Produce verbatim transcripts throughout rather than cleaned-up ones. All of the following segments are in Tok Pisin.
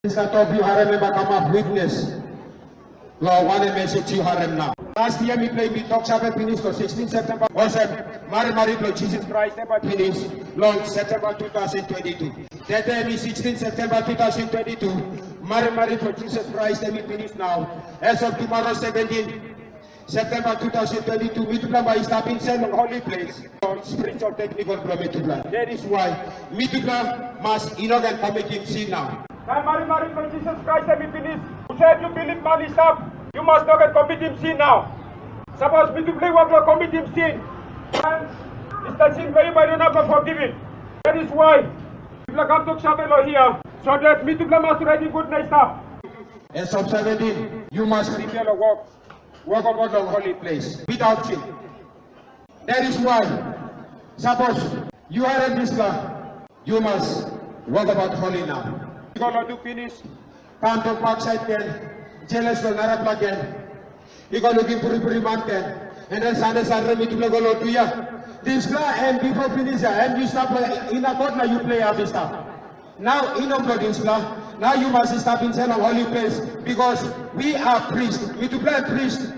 Dispela tok yu harim em bai kamap witnes long wanem mesej yu harim nau. Last year mi play, mi tok save pinis long sixteen September. Olsem, marimari bilong Jisas Krais em bai pinis long September two thousand twenty-two. Tete mi sixteen September two thousand twenty-two, marimari bilong Jisas Krais em i pinis nau. As of tomorrow seventeen September two thousand twenty-two, mitupela bai i stap insait long holy place. Spiritual technical bilong mitupela. That is why mitupela mas i no ken komitim sin nau. Taim marimari bilong Jisas Krais em i pinis, husat yu bilip man i stap, yu mas no ken komitim sin nau. Sapos mitupela i wok long komitim sin, dispela sin bilong yu bai i no inap long forgivim. That is why mitupela kam tok save long hia, so that mitupela mas redi gut na i stap. As of seventeen, yu mas prepare long wok. Wokabaut long holy place without sin. That is why, sapos yu harim dispela, yu mas wokabaut holy nau. Yu go lotu pinis, kam tok baksait gen, jeles long narapela gen, yu go lukim puripuri man gen, and then Sande Sande mitupela go lotu ya. Dispela em bipo pinis ya, em yu stap long inap kot na yu plei ap i stap. Nau i no bilong dispela. Nau yu mas i stap insait long holy place, because we are priest. Mitupela em priest.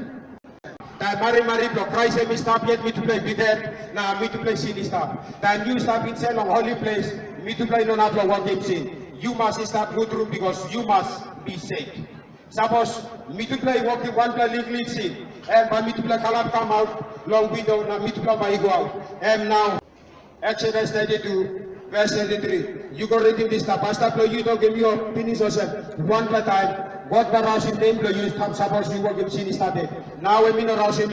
Taim marimari bilong Krais em i stap yet, mitupela i biket, na mitupela i sin i stap. Taim yu stap insait long holy place, mitupela i no inap long wokim sin. Yu mas i stap gut tru, because yu mas be safe. Sapos mitupela i wokim wanpela liklik sin, em bai mitupela kalap kam aut long windo na mitupela bai i go aut. Em nau. Exodus thirty-two, verse thirty-three. Yu go ritim dispela, pastaim yu tokim yu pinis olsem, wanpela taim, God bai rausim nem bilong yu i stap, sapos yu wokim sin i stap yet. Nau em i no rausim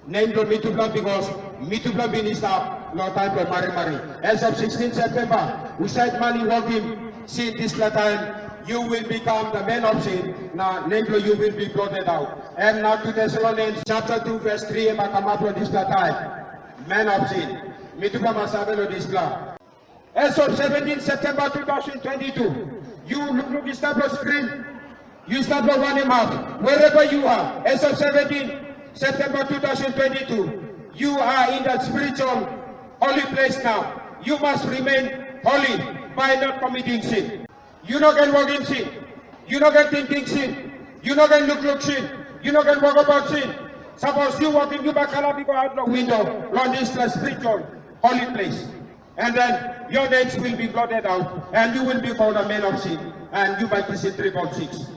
nem bilong mitupela, because mitupela bin i stap long taim bilong marimari. As of sixteen September, husat man i wokim sin dispela taim, you will become the man of sin, na nem bilong yu will be blotted out. Em na two Thessalonians chapter two verse three em bai kamap long dispela taim. Man of sin. Mitupela mas save long dispela. As of seventeen September two thousand twenty-two, yu lukluk i stap long screen, yu stap long wanem hap, wherever you are, as of seventeen September two thousand twenty-two, you are in that spiritual holy place now. You must remain holy by not committing sin. Yu no ken wokim sin. Yu no ken tingting sin. Yu no ken lukluk sin. Yu no ken wokabaut sin. Sapos yu wokim, yu bai kalap i go aut long windo long dispela spiritual holy place. And then your names will be blotted out, and you will be called a man of sin, and yu bai kisim triple six.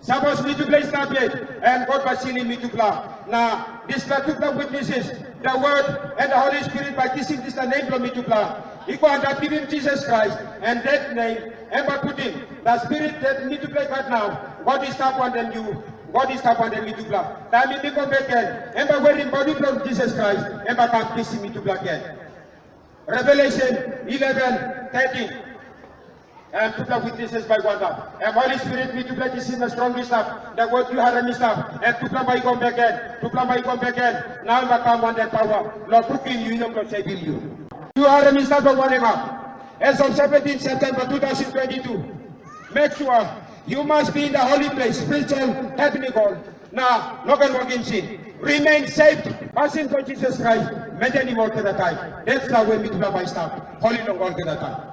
Sapos mitupela i stap yet, em God bai silim mitupela, na dispela tupela witnesses, the Word and the Holy Spirit bai kisim dispela nem bilong mitupela, i go antap givim Jisas Krais, and that name, em bai putim, the Spirit that mitupela i gat nau, God i stap wantaim yu, God i stap wantaim mitupela. Taim mi go bek gen, em bai werim bodi bilong Jisas Krais, em bai kam kisim mitupela gen. Revelation eleven thirteen. Em tupela witnesses bai go antap. Em Holy Spirit mitupela kisim na strong i stap. Na God yu harim i stap. Em tupela bai i go bek gen. Tupela bai i go bek gen. Nau em bai kam wantaim pawa. Long brukim yu, i no bilong sevim yu. Yu harim i stap long wanem hap? As of seventeen September two thousand twenty-two. Make sure you must be in the holy place, spiritual tabernacle. Na no ken wokim sin. Remain saved. Pasin bilong Jisas Krais, mentenim olgeta taim. That's the way mitupela bai stap. Holy long olgeta taim.